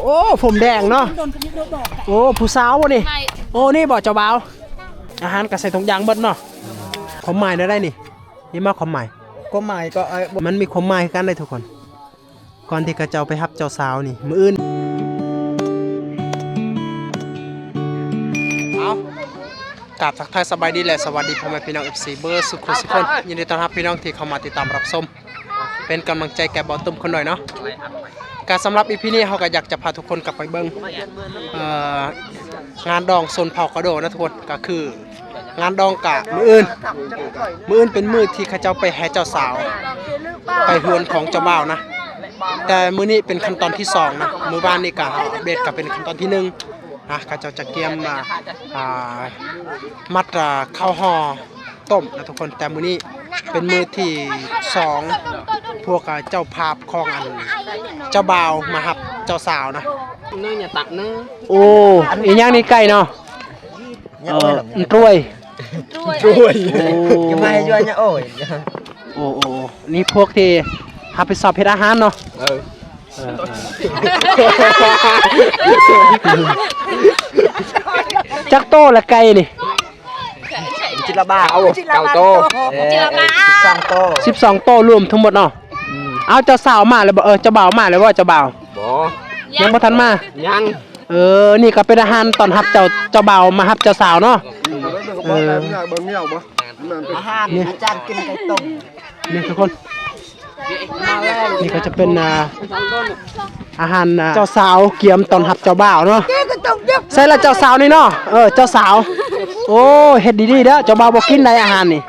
ໂອ້ ຜົມແດງເນາະ. ໂອ້ ຜູ້ສາວບໍ່ນີ້? ໂອ້ ນີ້ບໍ່ເຈົ້າບ່າວ? ອາຫານກໍໃສ່ຖົງຢາງເບິດເນາະ. ຄວາມໝາຍແນວໃດນີ້? ນີ້ມາຄວາມໝາຍ. ຄວາມໝາຍກໍ ມັນມີຄວາມໝາຍຄືກັນເດ້ທຸກຄົນ. ກ່ອນທີ່ເຂົາເຈົ້າໄປຮັບເຈົ້າສາວນີ້ ມື້ອື່ນ. ເອົາ ກາບທັກທາຍສະບາຍດີ ແລະ ສະຫວັດດີພໍ່ແມ່ພີ່ນ້ອງ ເອັຟຊີ ເບິດສຸຂູສຸຄົນ. ຍິນດີຕ້ອນຮັບພີ່ນ້ອງທີ່ເຂົ້າມາຕິດຕາມຮັບຊົມ ເປັນກຳລັງໃຈແກ່ບ່າວຕຸ້ມຄົນໜ້ອຍເນາະ. ກະສຳລັບອີພີນີ້ ເຮົາກະຢາກຈະພາທຸກຄົນກັບໄປເບິ່ງ ເອີ ງານດອງຊົນເຜົ່າກະໂດນະທຸກຄົນ. ກະຄືງານດອງກະມື້ອື່ນ ມື້ອື່ນເປັນມື້ທີ່ເຂົາເຈົ້າໄປແຫ່ເຈົ້າສາວ ໄປເຮືອນຂອງເຈົ້າບ່າວນະ. ແຕ່ມື້ນີ້ເປັນຂັ້ນຕອນທີສອງນະ. ມື້ວານນີ້ກະເຮົາອັບເດດກະເປັນຂັ້ນຕອນທີໜຶ່ງນະ. ເຂົາເຈົ້າຈະກຽມ ອ່າ ມັດ ເຂົ້າຫໍ່ ຕົ້ມນະທຸກຄົນ. ແຕ່ມື້ນີ້ເປັນມື້ທີສອງ ພວກເຈົ້າພາບຂອງອັນເຈົ້າບ່າວມາຮັບເຈົ້າສາວນະ. ເນີຍ ຢ່າຕັກເນີຍ. ໂອ້ ອີຫຍັງນີ້ ໄກ່ເນາະ? ເອີ ຕຣວຍ ຕຣວຍ. ໂອ້ ຢ່າມາໃຫ້ຢູ່ ໂອ້ຍ. ໂອ້ ໂອ້ ນີ້ພວກທີ່ຮັບຜິດຊອບເຮັດອາຫານເນາະ. ເອີ ເອີ ເອີ ຈັກໂຕລະໄກ່ນີ້? ຈິລະບາ ເກົ້າໂຕ. ເອີ ສິບສອງໂຕ ສິບສອງໂຕລວມທັງໝົດເນາະ. ອືມ ເອົາ ເຈົ້າສາວມາແລ້ວບໍ່? ເອີ ເຈົ້າບ່າວມາແລ້ວບໍ່? ເຈົ້າບ່າວ ບໍ່ ຍັງບໍ່ທັນມາ ຍັງ. ເອີ ນີ້ກໍເປັນອາຫານຕ້ອນຮັບເຈົ້າ ເຈົ້າບ່າວມາຮັບເຈົ້າສາວເນາະ. ເອີ ອາຫານ ອາຈານກິນໄກ່ຕົ້ມ. ນີ້ທຸກຄົນ ນີ້ກໍຈະເປັນ ອ່າ ອາຫານ ອ່າ ເຈົ້າສາວກຽມຕ້ອນຮັບເຈົ້າບ່າວເນາະ. ໃສ່ລະເຈົ້າສາວນີ້ເນາະ? ເອີ ເຈົ້າສາວ. ໂອ້ ເຮັດດີໆເດີ ເຈົ້າບ່າວບໍ່ກິນໃດອາຫານນີ້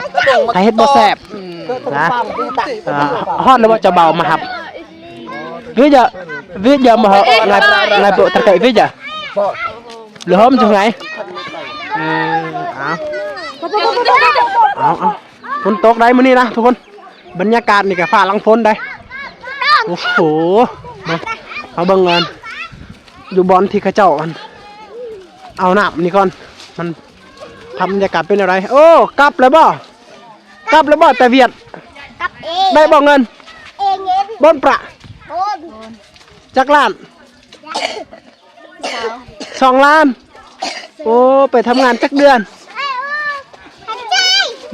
ຖ້າເຮັດບໍ່ແຊບນະ. ອ່າ ຮອດແລ້ວບໍ່ເຈົ້າບ່າວມາຮັບ? ວິດເດີ ວິດເດີມາເຫາະ ໄງ ໄງໂປະຕະເກະ ວິດເດີ ຫຼືໂຮມຈັ່ງໃດ? ເອີ ເອົາ ເອົາ ເອົາ ຝົນຕົກໄດ໋ມື້ນີ້ນະທຸກຄົນ. ບັນຍາກາດນີ້ກະຟ້າຫຼັງຝົນໄດ໋. ໂອ້ໂຫ ມາ ມາເບິ່ງກັນ ຢູ່ບ່ອນທີ່ເຂົາເຈົ້າ ອັນ ເອົານ້ຳນີ້ກ່ອນ ມັນ ພາບບັນຍາກາດເປັນແນວໃດ? ໂອ້ ກັບແລ້ວບໍ່? ກັບແລ້ວບໍ່ແຕ່ຫວຽດ? ກັບເອງ ໄດ້ບໍ່ເງິນ? ເອງເອງ ບ່ອນປະ ບ່ອນ ຈັກລ້ານ? ສອງ ສອງລ້ານ. ໂອ້ ໄປທຳງານຈັກເດືອນ?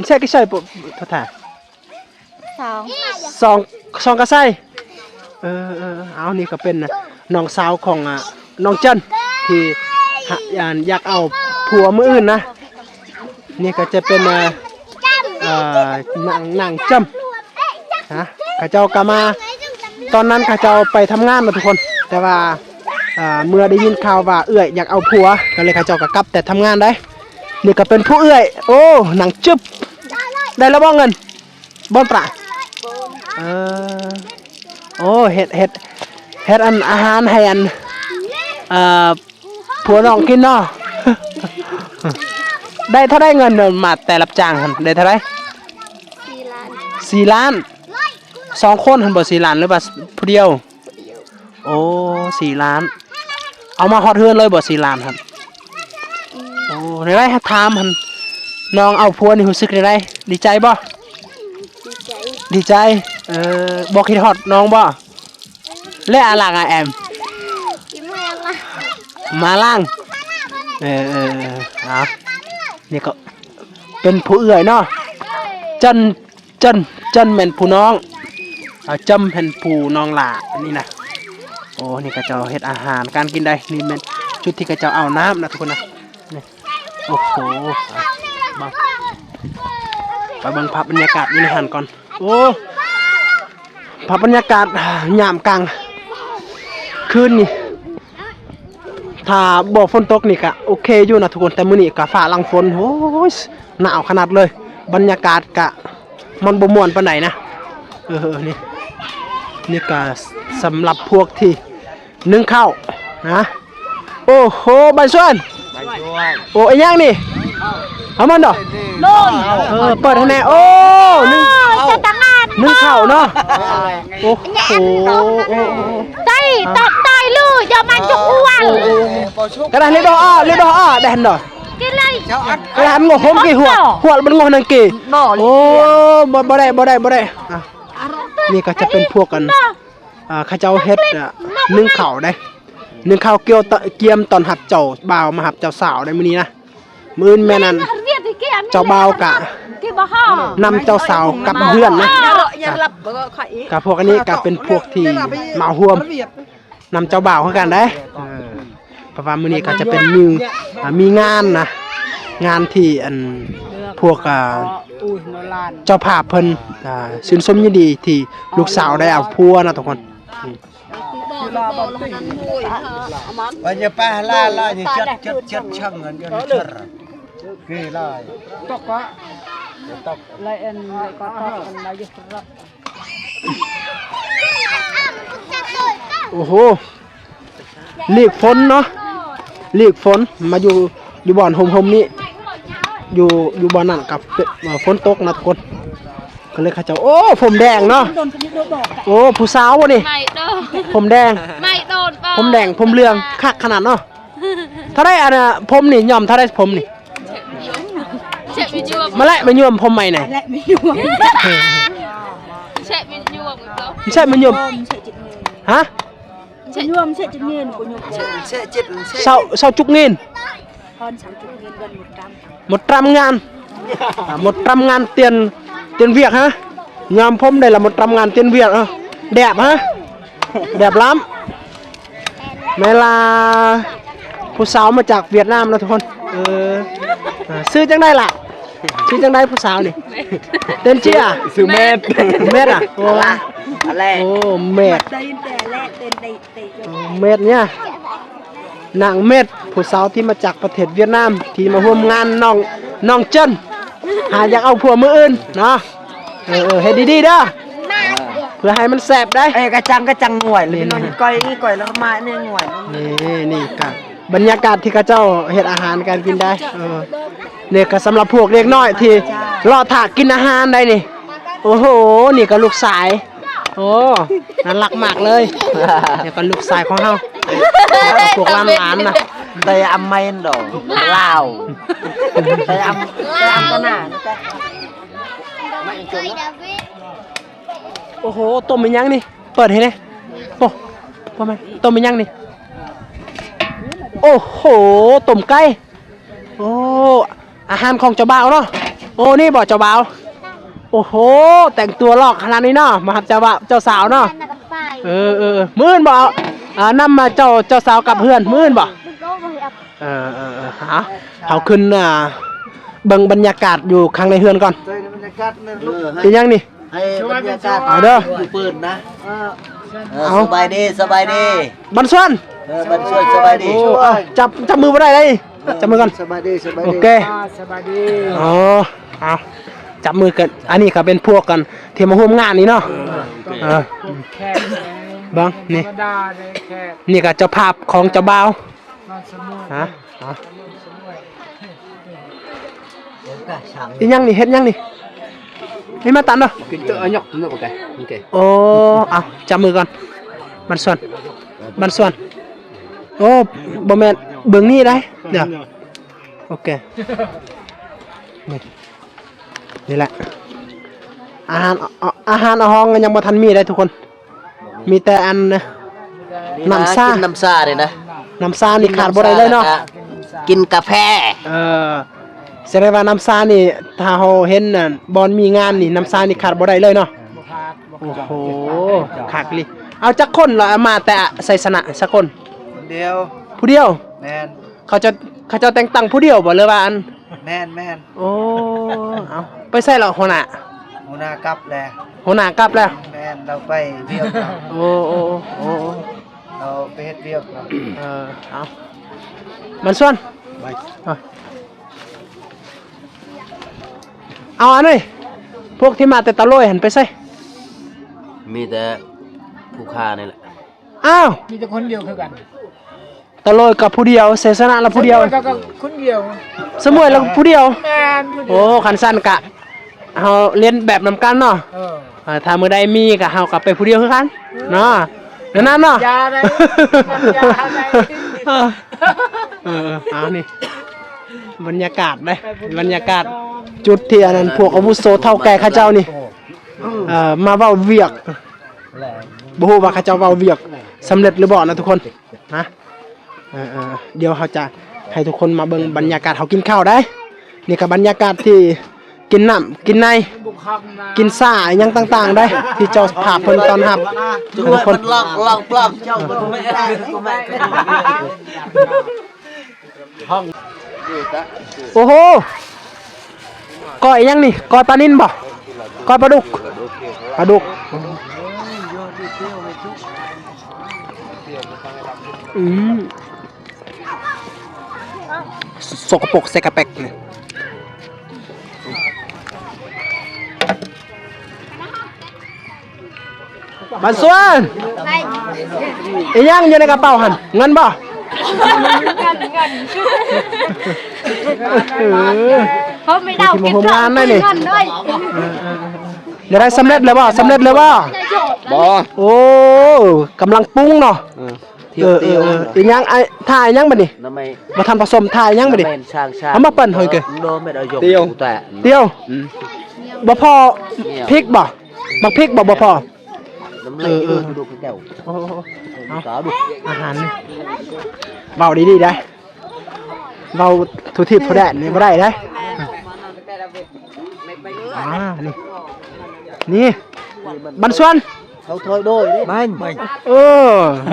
ແຊກກິໃສ່ ສອງ ສອງ ສອງກະໃສ່. ເອີ ເອີ ເອົາ ນີ້ກໍເປັນນ້ອງສາວຂອງ ອ່າ ນ້ອງເຈິນ ທີ່ ຫະ ຢາກເອົາຜົວມື້ອື່ນນະ. ນີ້ກໍຈະເປັນ ເອີ ນາງ ນາງເຈິນນະ ເຂົາເຈົ້າກໍມາ ຕອນນັ້ນເຂົາເຈົ້າໄປທຳງານນະທຸກຄົນ ແຕ່ວ່າ ເມື່ອໄດ້ຍິນຂ່າວວ່າເອື້ອຍຢາກເອົາຜົວ ກໍເລີຍເຂົາເຈົ້າກໍກັບແຕ່ທຳງານໄດ໋. ນີ້ກໍເປັນຜູ້ເອື້ອຍ ໂອ້ ນາງຈຶບ ໄດ້ແລ້ວບໍ່ເງິນ? ບ່ອນປະ ເອີ ໂອ້ ເຮັດ ເຮັດ ເຮັດອັນອາຫານໃຫ້ອັນ ເອີ ຜົວນ້ອງກິນເນາະ. ໄດ້ເທົ່າໃດເງິນມາແຕ່ຮັບຈ້າງຫັ້ນ ໄດ້ເທົ່າໃດ? ສີ່ລ້ານ ສີ່ລ້ານ. ສອງຄົນຫັ້ນບໍ່ ສີ່ລ້ານ ຫຼືວ່າຜູ້ດຽວ? ໂອ້ ສີ່ລ້ານ. ເອົາມາຮອດເຮືອນເລີຍບໍ່ ສີ່ລ້ານຫັ້ນ? ໂອ້ ແນວໃດ ຖາມຫັ້ນ ນ້ອງເອົາຜົວນີ້ຮູ້ສຶກແນວໃດ? ດີໃຈບໍ່? ດີໃຈ ດີໃຈ. ເອີ ບໍ່ຄິດຮອດນ້ອງບໍ່? ແລະອາລັງອາແອມ ມາລ້າງ. ເອີ ເອີ ເອີ ເອົາ ນີ້ກໍເປັນຜູ້ເອື້ອຍເນາະ ຈັນ ເຈິນ ເຈິນແມ່ນຜູ້ນ້ອງ ເອົາ ຈຳແມ່ນຜູ້ນ້ອງຫຼ້ານີ້ນະ. ໂອ້ ນີ້ເຂົາເຈົ້າເຮັດອາຫານການກິນໄດ໋. ນີ້ແມ່ນຈຸດທີ່ເຂົາເຈົ້າເອົານ້ຳນະທຸກຄົນນະ. ນີ້ ໂອ້ໂຫ ເບິ່ງ ໄປເບິ່ງພາບບັນຍາກາດຢູ່ໃນຫັ້ນກ່ອນ. ໂອ້ ພາບບັນຍາກາດຍາມກາງຄືນນີ້ ຖ້າບໍ່ຝົນຕົກນີ້ກະໂອເຄຢູ່ນະທຸກຄົນ ແຕ່ມື້ນີ້ກະຟ້າຫຼັງຝົນ ໂອ້ຍ ໜາວຂະໜາດເລີຍ. ບັນຍາກາດກະມັນບໍ່ມ່ວນປານໃດນະ. ເອີ ນີ້ ນີ້ກະສຳລັບພວກທີ່ໜຶ້ງເຂົ້ານະ. ໂອ້ໂຫ ໃບຊວນ ໃບຊວນ. ໂອ້ ອີຫຍັງນີ້? ເອົາມັນດອກ ໂດຍ ເອີ ເປີດໃຫ້ແດ່. ໂອ້ ໜຶ້ງ ເອີ ເຂົ້າ ຈະຕັ້ງງານ ໜຶ້ງເຂົ້າເນາະ. ໂອ້ໂຫ ໂອ້ ໃສ່ຕອກຕາຍລື ຢ່າມາຈຸກອ້ວນ. ກະໄດ້ ເລດອອກ ເລດອອກ ແດນດອກ ກິນເລີຍ. ກະໄດ້ ຫົວ ຫົວ ມັນງົວໜັງກີ. ໂອ້ ບໍ່ ບໍ່ໄດ້ ບໍ່ໄດ້ ບໍ່ໄດ້. ອ່ະ ນີ້ກໍຈະເປັນພວກກັນ ອ່າ ເຂົາເຈົ້າເຮັດ ອ່າ ໜຶ້ງເຂົ້າເດ້. ໜຶ້ງເຂົ້າກ່ຽວຕະ ກຽມຕ້ອນຮັບເຈົ້າບ່າວມາຮັບເຈົ້າສາວໃນມື້ນີ້ນະ. ມື້ອື່ນແມ່ນອັນ ເຈົ້າບ່າວກະນຳເຈົ້າສາວກັບເຮືອນນະ. ກະພວກອັນນີ້ກະເປັນພວກທີ່ມາຮ່ວມນຳເຈົ້າບ່າວຄືກັນເດ້. ເອີ ເພາະວ່າມື້ນີ້ກະຈະເປັນມື້ ອ່າ ມີງານນະ ງານທີ່ອັນພວກ ອ່າ ເຈົ້າພາບເພິ່ນ ອ່າ ຊື່ນຊົມຍິນດີທີ່ລູກສາວໄດ້ເອົາຜົວນະທຸກຄົນ. ໂອ້ໂຫ ຫຼີກຝົນເນາະ ຫຼີກຝົນມາຢູ່ ຢູ່ບ່ອນຮົ່ມໆນີ້ ຢູ່ ຢູ່ບ່ອນນັ້ນກັບ ເອີ ຝົນຕົກນະທຸກຄົນ. ກໍເລີຍເຂົາເຈົ້າ ໂອ້ ຜົມແດງເນາະ ໂອ້ ຜູ້ສາວບໍ່ນີ້ ຜົມແດງ ຜົມແດງຜົມເຫຼືອງ ຄັກຂະໜາດເນາະ. ເທົ່າໃດອັນນ່າ ຜົມນີ້ ຍ້ອມເທົ່າໃດຜົມນີ້? ມາແລະມາຍວມຜົມໃໝ່ໜ່ອຍ ແຊະມາຍວມ ຮະ? ຊາວ ຊາວຈຸກເງິນ ໝົດຕາມງານ ໝົດຕາມງານຕຽນ ຕຽນວຽກຮະ ຍາມຜົມໄດ້ລະ ໝົດຕາມງານຕຽນວຽກ ເອີ ແດບຮະ ແດບລ້ຳ ແມ່ນລະ ຜູ້ສາວມາຈາກຫວຽດນາມນະທຸກຄົນ. ເອີ ຊື່ຈັ່ງໃດລະ? ຊື່ຈັ່ງໃດຜູ້ສາວນີ້? ເຕັນເຈຍ ຊື່ແມັດ ແມັດອະ ໂອ້ ແມັດ ແມັດເນຍ ນາງແມັດ ຜູ້ສາວທີ່ມາຈາກປະເທດຫວຽດນາມ ທີ່ມາຮ່ວມງານນ້ອງ ນ້ອງເຈິນ ຫາຢາກເອົາຜົວມື້ອື່ນເນາະ. ເອີໆ ເຮັດດີໆເດີ ເພື່ອໃຫ້ມັນແຊບໄດ໋. ເອີ ກະຈັງ ກະຈັງງວຍ ນີ້ ນີ້ ກ້ອຍ ນີ້ກ້ອຍ ແລ້ວມານີ້ງວຍ. ນີ້ ນີ້ກະບັນຍາກາດທີ່ເຂົາເຈົ້າເຮັດອາຫານການກິນໄດ໋. ເອີ ນີ້ກະສຳລັບພວກເດັກນ້ອຍທີ່ລໍຖ້າກິນອາຫານໄດ໋ນີ້. ໂອ້ໂຫ ນີ້ກະລູກຊາຍ ໂອ້ ໜ້າລັກມາກເລີຍ. ນີ້ກະລູກຊາຍຂອງເຮົາ ພວກຫຼານໆນະ ໄດ້ອຳໄມນດອກ ລາວ ໄດ້ອຳ ໄດ້ອຳກະໜາ. ໂອ້ໂຫ ຕົ້ມອີ່ຫຍັງນີ້? ເປີດໃຫ້ແດ່. ໂອ້ ບໍ່ແມ່ນ ຕົ້ມອີ່ຫຍັງນີ້? ໂອ້ໂຫ ຕົ້ມໄກ່. ໂອ້ ອາຫານຂອງເຈົ້າບ່າວເນາະ. ໂອ້ ນີ້ບໍ່ເຈົ້າບ່າວ? ໂອ້ໂຫ ແຕ່ງຕົວຫຼອກຂະໜາດນີ້ເນາະ ມາຮັບເຈົ້າບ່າວ ເຈົ້າສາວເນາະ. ເອີໆ ມື້ອື່ນບໍ່ ອ່າ ນຳມາເຈົ້າ ເຈົ້າສາວກັບເຮືອນ ມື້ອື່ນບໍ່? ເອີໆ ເຮົາຂຶ້ນ ອ່າ ເບິ່ງບັນຍາກາດຢູ່ຂ້າງໃນເຮືອນກ່ອນ. ບັນຍາກາດ ອີ່ຫຍັງນີ້? ໃຫ້ບັນຍາກາດ ເອົາເດີ ເປີດນະ. ເອີ ເອົາ ສະບາຍດີ ສະບາຍດີ ບັນຊວນ. ເອີ ບັນຊວນ ສະບາຍດີ. ໂອ້ ຈັບ ຈັບມືບໍ່ໄດ້ເດ້ ຈັບມືກ່ອນ. ສະບາຍດີ ສະບາຍດີ ໂອເຄ ອ່າ ສະບາຍດີ. ອໍ ເອົາ ຈັບມືກັນ. ອັນນີ້ກະເປັນພວກກັນທີ່ມາຮ່ວມງານນີ້ເນາະ. ເອີ ເອີ ແຂກ ເບິ່ງນີ້ ນີ້ກະເຈົ້າພາບຂອງເຈົ້າບ່າວ. ຮະ ອີ່ຫຍັງນີ້ ເຮັດຫຍັງນີ້? ນີ້ມາຕັນເດີ. ໂອ້ ເອົາ ຈັບມືກ່ອນ ບັນຊວນ ບັນຊວນ. ໂອ້ ບໍ່ແມ່ນ ເບິ່ງນີ້ໄດ໋. ດຽວ ໂອເຄ ນີ້ ນີ້ແຫຼະ ອາຫານ ອາຫານອາຫອງຍັງບໍ່ທັນມີໄດ໋ທຸກຄົນ. ມີແຕ່ອັນ ນີ້ນະ ນ້ຳຊາ ກິນນ້ຳຊານີ້ນະ. ນ້ຳຊານີ້ຂາດບໍ່ໄດ້ເລີຍເນາະ ກິນກາແຟ. ເອີ ສະແດງວ່ານ້ຳຊານີ້ ຖ້າເຮົາເຫັນ ອັນ ບ່ອນມີງານນີ້ ນ້ຳຊານີ້ຂາດບໍ່ໄດ້ເລີຍເນາະ. ໂອ້ໂຫ ຄັກອີ່ຫຼີ. ເອົາ ຈັກຄົນລະ ມາແຕ່ໄຊຊະນະ ຈັກຄົນ? ຄົນດຽວ ຜູ້ດຽວ. ແມ່ນ ເຂົາເຈົ້າ ເຂົາເຈົ້າແຕ່ງຕັ້ງຜູ້ດຽວບໍ່ ຫຼືວ່າອັນ? ແມ່ນໆ. ໂອ້ ເອົາ ໄປໃສລະຫົວໜ້າ? ຫົວໜ້າກັບແລ້ວ ຫົວໜ້າກັບແລ້ວ. ແມ່ນ ລາວໄປວຽກແລ້ວ. ໂອ້ ໂອ້ ໂອ້ ລາວໄປເຮັດວຽກແລ້ວ. ເອີ ເອົາ ມັນຊວນ ໄປ ເອົາ ອັນນີ້ ພວກທີ່ມາແຕ່ຕະໂລຍຫັ້ນໄປໃສ? ມີແຕ່ຜູ້ຂ້ານີ້ແຫຼະ. ອ້າວ ມີແຕ່ຄົນດຽວຄືກັນ. ຕະໂລຍກະຜູ້ດຽວ ເສສະນະລະຜູ້ດຽວ ຕະໂລຍກະຄົນດຽວ ສະໝວຍລະຜູ້ດຽວ. ແມ່ນ ຜູ້ດຽວ. ໂອ້ ຄັນຊັ້ນກະເຮົາລຽນແບບນຳກັນເນາະ. ເອີ ຖ້າມື້ໃດມີກະເຮົາກະໄປຜູ້ດຽວຄືກັນເນາະ. ແນວນັ້ນເນາະ ຢ່າໄດ໋ ຢ່າໄດ໋. ເອີ ເອີ ເອົານີ້ ບັນຍາກາດເດ້ ບັນຍາກາດຈຸດທີ່ອັນນັ້ນ ພວກອາວຸໂສເຖົ້າແກ່ເຂົາເຈົ້ານີ້ ເອີ ມາເວົ້າວຽກ ບໍ່ຮູ້ວ່າເຂົາເຈົ້າເວົ້າວຽກສຳເລັດຫຼືບໍ່ນະທຸກຄົນ. ຮະ ເອີໆ ດຽວເຮົາຈະໃຫ້ທຸກຄົນມາເບິ່ງບັນຍາກາດເຮົາກິນເຂົ້າໄດ໋. ນີ້ກໍບັນຍາກາດທີ່ກິນນ້ຳກິນໃນ ກິນຊາອີ່ຫຍັງຕ່າງໆໄດ໋ ທີ່ເຈົ້າພາບເພິ່ນຕ້ອນຮັບທຸກຄົນ. ໂອ້ໂຫ ກ້ອຍອີ່ຫຍັງນີ້? ກ້ອຍປານິນບໍ່? ກ້ອຍປາດຸກ? ປາດຸກ. ອືມ ສົກກະປົກ ໃສ່ກະແປັກນີ້. ບັນຊວນ ອີ່ຫຍັງຢູ່ໃນກະເປົາຫັ້ນ? ເງິນບໍ່? ເງິນ ເງິນ ເອີ ເຮົາໄປເດົາກິນເຂົ້າ ເງິນດ້ວຍ. ເອີໆ ແນວໃດ ສຳເລັດແລ້ວບໍ່? ສຳເລັດແລ້ວບໍ່? ບໍ່. ໂອ້ ກຳລັງປຸງເນາະ. ເອີ ທ່ຽວ ເອີ ອີ່ຫຍັງ ອ້າຍ ຖ້າອີ່ຫຍັງບັດນີ້? ບໍ່ທັນປະສົມ ຖ້າອີ່ຫຍັງບັດນີ້? ເອົາມາປັ່ນໃຫ້ເກີ. ຕຽວ ຕຽວ. ອືມ ບໍ່ພໍ ພິກບໍ່? ໝາກພິກບໍ່? ບໍ່ພໍ. ເອີ ເອີ ໂອ້ ອາຫານນີ້ ເວົ້າດີໆໄດ໋ ເວົ້າທຸທິບທຸແດນນີ້ບໍ່ໄດ້ໄດ໋. ອ່າ ນີ້ ນີ້ ບັນຊວນ ເຂົາຖອຍໂດຍເດ້ ບັນ ເອີ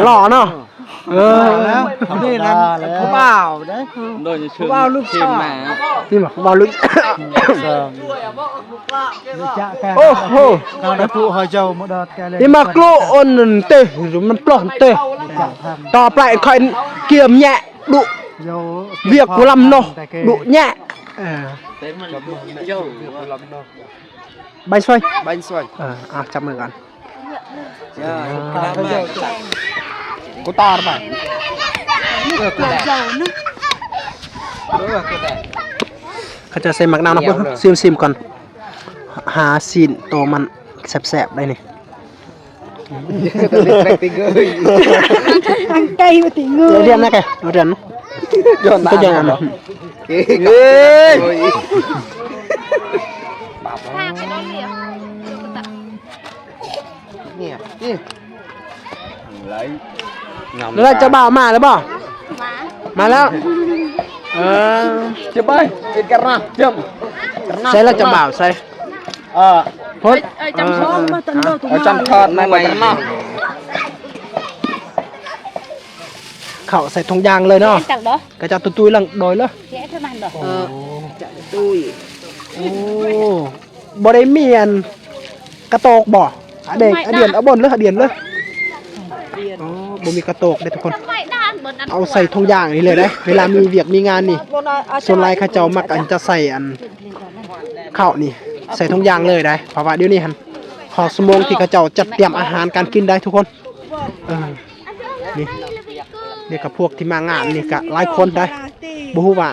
ຫຼໍ່ເນາະ. ເອີ ເຂົານີ້ນັ້ນ ຜູ້ບ່າວເດ້ ຜູ້ບ່າວລູກສາວ ນີ້ບໍ່ ຜູ້ບ່າວລູກ ໂອ້ໂຫ ນີ້ມາໂກລະອັນນັ້ນເຕະ ມັນປະເຕະ ຕໍ່ໄປຂ້ອຍກຽມແຍະ ດຸ ວຽກກູລຳເນາະ ດຸແຍະ. ເອີ ໃບຊ່ວຍ ໃບຊ່ວຍ ເອີ ອ່ະ ຈັບມືກັນ. ກູຕາໄປ ເອີ ກູແຕ ເອີ ກູແຕ ເຂົາຈະໃສ່ໝາກນາວເນາະ. ຊິມໆກ່ອນ ຫາຊີ້ນໂຕມັນແຊບໆໄດ໋ນີ້. ອັງໄກມາຕິງູ ດຽນນະແກ ດຽນ ຍ້ອນ ກໍຍ້ອນ ເອີຍ ນີ້ ນີ້ ແລ້ວເຈົ້າບ່າວມາແລ້ວບໍ່? ມາ ມາແລ້ວ. ເອີ ຈະໄປ ເປັນກະລະ ຈຳ ໃສ່ລະເຈົ້າບ່າວ ໃສ່ ເອີ ພຸ້ນ ເອີ ຈຳທອດມາຕັນເດີ ເອີ ຈຳທອດມາ ເຂົ້າໃສ່ຖົງຢາງເລີຍເນາະ ກະຈະຕຸ້ຍໆ ຫຼັງໂດຍເລີຍ. ໂອ້ ໂອ້ ບໍ່ໄດ້ມີອັນກະໂຕກບໍ່? ອາເດັກ ອາດຽນ ອາບົນເລີຍ ອາດຽນເລີຍ. ອໍ ບໍ່ມີກະໂຕກເດ້ທຸກຄົນ ເອົາໃສ່ຖົງຢາງນີ້ເລີຍເດ້. ເວລາມີວຽກມີງານນີ້ ສ່ວນຫຼາຍເຂົາເຈົ້າມັກອັນຈະໃສ່ອັນເຂົ້ານີ້ ໃສ່ຖົງຢາງເລີຍເດ້ ເພາະວ່າດຽວນີ້ຫັ້ນຮອດຊົ່ວໂມງທີ່ເຂົາເຈົ້າຈັດຕຽມອາຫານການກິນໄດ້ທຸກຄົນ. ເອີ ນີ້ ນີ້ກະພວກທີ່ມາງານນີ້ກະຫຼາຍຄົນໄດ້ ບໍ່ຮູ້ວ່າ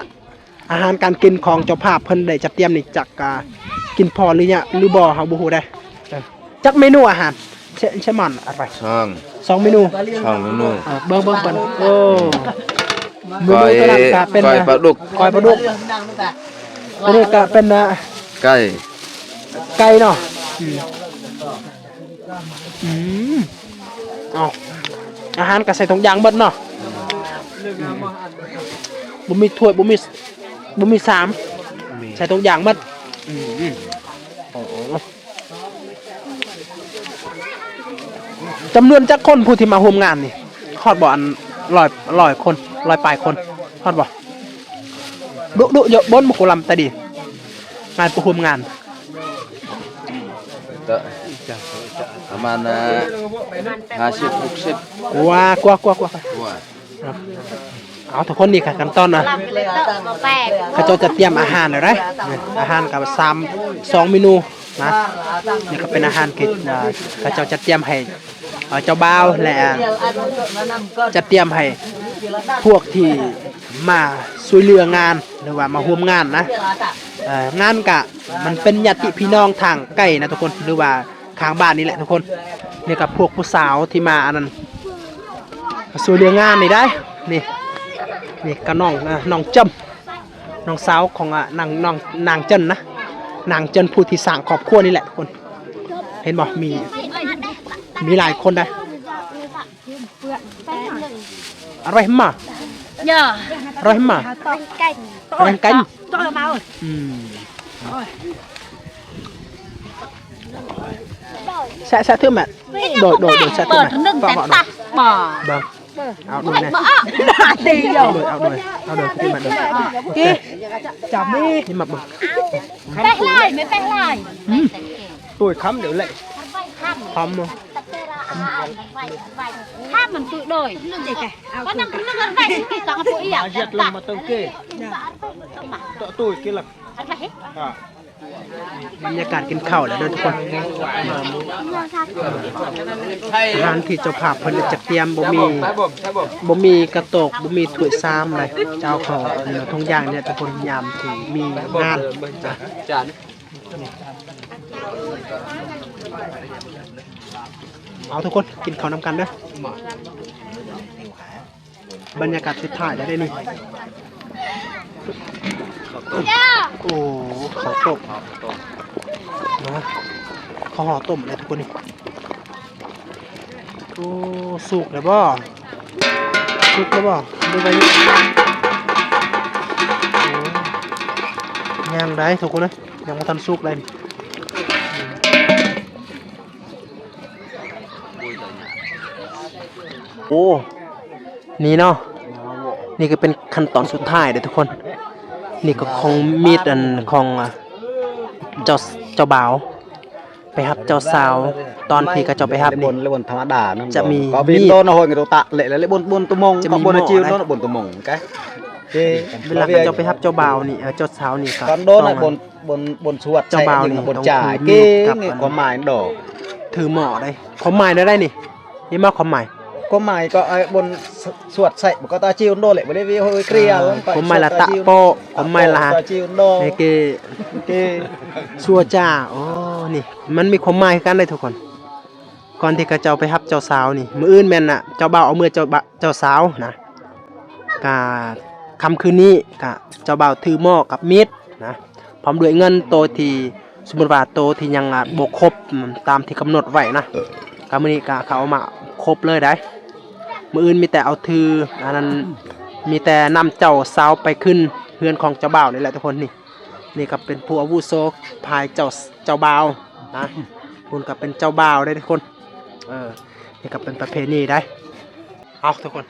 ອາຫານການກິນຂອງເຈົ້າພາບເພິ່ນໄດ້ຈັດຕຽມນີ້ ຈັກ ອ່າ ກິນພໍຫຼືຍະ ຫຼືບໍ່ ເຮົາບໍ່ຮູ້ເດ້. ເອີ ຈັກເມນູອາຫານ ເຊ ເຊມອນ ອັດໄວ້ ສອງ ສອງເມນູ ສອງເມນູ. ເອີ ເບິ່ງ ເບິ່ງກ່ອນ. ໂອ້ ເມນູໂຕນັ້ນກະເປັນ ກ້ອຍປາດຸກ ກ້ອຍປາດຸກ ໂຕນີ້ກະເປັນ ອ່າ ໄກ່ ໄກ່ເນາະ. ອືມ ອືມ ເອົາ ອາຫານກະໃສ່ຖົງຢາງເບິດເນາະ. ອືມ ບໍ່ມີຖ້ວຍ ບໍ່ມີ ບໍ່ມີຊາມ ໃສ່ຖົງຢາງເບິດ. ອືມ ໂອ້ ຈຳນວນຈັກຄົນຜູ້ທີ່ມາຮ່ວມງານນີ້? ຮອດບໍ່ ອັນ ຮ້ອຍ ຮ້ອຍຄົນ ຮ້ອຍປາຍຄົນ ຮອດບໍ່? ດຸ ດຸ ເຍາະ ບົນ ບໍ່ ໂຄລຳຕາດີ ງານຜູ້ຮ່ວມງານ ປະມານ ອ່າ ຫ້າສິບ ຫົກສິບ ກວ່າ ກວ່າ ກວ່າ ກວ່າ. ເອົາ ທຸກຄົນ ນີ້ກະຂັ້ນຕອນນະ ເຂົາເຈົ້າຈະຕຽມອາຫານແລ້ວເດ້. ອາຫານກະສາມ ສອງເມນູນະ ນີ້ກະເປັນອາຫານທີ່ ເອີ ເຂົາເຈົ້າຈັດຕຽມໃຫ້ ເອີ ເຈົ້າບ່າວ ແລະ ຈັດຕຽມໃຫ້ພວກທີ່ມາຊ່ວຍເຫຼືອງານ ຫຼືວ່າມາຮ່ວມງານນະ. ເອີ ງານກະ ມັນເປັນຍາດຕິພີ່ນ້ອງທາງໃກ້ນະທຸກຄົນ ຫຼືວ່າຂ້າງບ້ານນີ້ແຫຼະທຸກຄົນ. ນີ້ກະພວກຜູ້ສາວທີ່ມາອັນນັ້ນ ມາຊ່ວຍເຫຼືອງານນີ້ໄດ໋. ນີ້ ນີ້ກະນ້ອງ ເອີ ນ້ອງເຈິ້ນ ນ້ອງສາວຂອງ ອາ ນາງ ນ້ອງ ນາງເຈິ້ນນະ ນາງເຈິ້ນຜູ້ທີ່ສ້າງຄອບຄົວນີ້ແຫຼະທຸກຄົນ. ເຫັນບໍ່ ມີ ມີຫຼາຍຄົນໄດ໋. ອັນໄວ້ມາ Roi hima. Roi kanh. Ừm. Sa, sa thử mẹ. Đổi, đổi, đổi, sa thử mẹ. Vâng. Ao đuôi này. Ao đuôi, ao đuôi, ao đuôi, thử mẹ đuôi. Ok. Chả mi. Đi mà bưng. Peh lai, mẹ peh lai. Ừm. Tôi khắm đều lệ. Khắm mà. Khắm mình tự đổi. Có năng, năng ăn vay thì tao có ý à. Giật lưng mà tao kê. Tao tôi kia là. À. ບັນຍາກາດກິນເຂົ້າແລ້ວເດີທຸກຄົນ. ອາຫານທີ່ເຈົ້າພາບເພິ່ນຈະກຽມ ບໍ່ມີ ບໍ່ມີກະໂຕກ ບໍ່ມີຖ້ວຍຊາມໃດ ຈະເອົາເຂົ້າ ເອີ ຖົງຢາງນີ້ແຫຼະທຸກຄົນ ຍາມທີ່ມີງານ. ເອົາທຸກຄົນ ກິນເຂົ້ານຳກັນເດີ. ບັນຍາກາດສຸດທ້າຍແລ້ວເດ້ນີ້. ໂອ້ ເຂົ້າຕົ້ມເນາະ ເຂົ້າຫໍ່ຕົ້ມແລ້ວທຸກຄົນນີ້. ໂອ້ ສຸກແລ້ວບໍ່? ສຸກແລ້ວບໍ່? ເບິ່ງໄປນີ້ ໂອ້ ຍັງໄດ໋ທຸກຄົນເອີຍ ຍັງບໍ່ທັນສຸກໄດ໋ນີ້. ໂອ້ ນີ້ເນາະ ນີ້ກໍເປັນຂັ້ນຕອນສຸດທ້າຍເດ້ທຸກຄົນ. ນີ້ກໍຂອງມີດອັນຂອງ ອາ ເຈົ້າ ເຈົ້າບ່າວໄປຮັບເຈົ້າສາວ. ຕອນທີ່ເຂົາເຈົ້າໄປຮັບນີ້ ຈະມີມີດ ເວລາເຂົາເຈົ້າໄປຮັບເຈົ້າບ່າວນີ້ ເຈົ້າສາວນີ້ກໍຕ້ອງ ເຈົ້າບ່າວນີ້ຕ້ອງຖືມີດກັບອັນ ຄວາມໝາຍແນວໃດນີ້? ເຫັນບໍ່ຄວາມໝາຍ? ຄວາມໝາຍກໍ ເອີ ບົນສວດໃສ່ ມັນກໍຕາຈິວໂດແຫຼະ ບໍ່ໄດ້ວິໂຮຍເກລີຍ ຄວາມໝາຍລະຕະໂປ ຄວາມໝາຍລະ ເກ ເກ ຊົ່ວຈ້າ. ໂອ້ ນີ້ ມັນມີຄວາມໝາຍຄືກັນເດ້ທຸກຄົນ. ກ່ອນທີ່ເຂົາເຈົ້າໄປຮັບເຈົ້າສາວນີ້ ມື້ອື່ນແມ່ນນະ ເຈົ້າບ່າວເອົາເມືອເຈົ້າ ເຈົ້າສາວນະ ກະຄ່ຳຄືນນີ້ກະເຈົ້າບ່າວຖືໝໍ້ກັບມີດນະ ພ້ອມດ້ວຍເງິນໂຕທີ່ ສົມມຸດວ່າໂຕທີ່ຍັງ ອາ ບໍ່ຄົບ ອາ ຕາມທີ່ກຳນົດໄວ້ນະ ກະມື້ນີ້ກະເຂົາເອົາມາຄົບເລີຍໄດ໋. ມື້ອື່ນມີແຕ່ເອົາຖື ອັນນັ້ນ ມີແຕ່ນຳເຈົ້າສາວໄປຂຶ້ນເຮືອນຂອງເຈົ້າບ່າວນີ້ແຫຼະທຸກຄົນ. ນີ້ ນີ້ກໍເປັນຜູ້ອາວຸໂສຝ່າຍເຈົ້າ ເຈົ້າບ່າວນະ ພຸ້ນກໍເປັນເຈົ້າບ່າວເດ້ທຸກຄົນ. ເອີ ນີ້ກໍເປັນປະເພນີໄດ໋. ເອົາທຸກຄົນ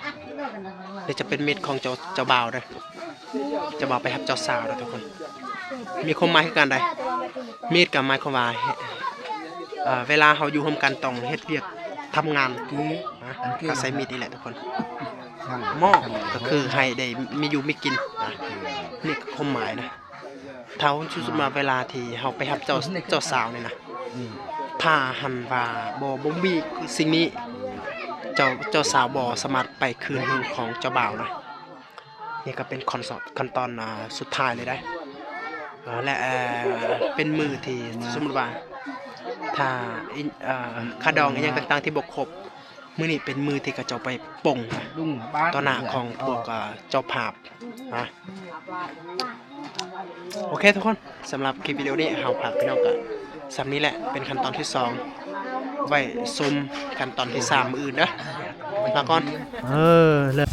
ນີ້ຈະເປັນມີດຂອງເຈົ້າ ເຈົ້າບ່າວເດ້ ເຈົ້າບ່າວໄປຮັບເຈົ້າສາວເດ້ທຸກຄົນ. ມີຄວາມໝາຍຄືກັນໄດ໋. ມີດກໍໝາຍຄວາມວ່າ ເອີ ເວລາເຮົາຢູ່ຮ່ວມກັນຕ້ອງເຮັດວຽກທຳງານນະ ກໍໃຊ້ມີດນີ້ແຫຼະທຸກຄົນ. ໝໍ້ກໍຄືໃຫ້ໄດ້ມີຢູ່ມີກິນນະ ນີ້ກໍຄວາມໝາຍນະ. ຖ້າສົມມຸດວ່າເວລາທີ່ເຮົາໄປຮັບເຈົ້າ ເຈົ້າສາວນີ້ນະ ຖ້າຫັ້ນວ່າບໍ່ ບໍ່ມີສິ່ງນີ້ ເຈົ້າ ເຈົ້າສາວບໍ່ສາມາດໄປຄືນເຮືອນຂອງເຈົ້າບ່າວນະ. ນີ້ກໍເປັນຂັ້ນຕອນ ຂັ້ນຕອນ ອາ ສຸດທ້າຍເລີຍໄດ໋ ເອີ ແລະ ເອີ ເປັນມື້ທີ່ ສົມມຸດວ່າ ຖ້າ ເອີ ຄ່າດອງອີ່ຫຍັງຕ່າງໆທີ່ບໍ່ຄົບ ມື້ນີ້ເປັນມື້ທີ່ເຂົາເຈົ້າໄປປົງ ລຸງບ້ານ ຕໍ່ໜ້າຂອງພວກ ເອີ ເຈົ້າພາບນະ. ໂອເຄທຸກຄົນ ສຳລັບຄລິບວິດີໂອນີ້ເຮົາພາກພີ່ນ້ອງກໍສ່ຳນີ້ແຫຼະ ເປັນຂັ້ນຕອນທີສອງ ໄວ້ຊົມຂັ້ນຕອນທີສາມມື້ອື່ນເດີ. ລາກ່ອນ ເອີ ເລີ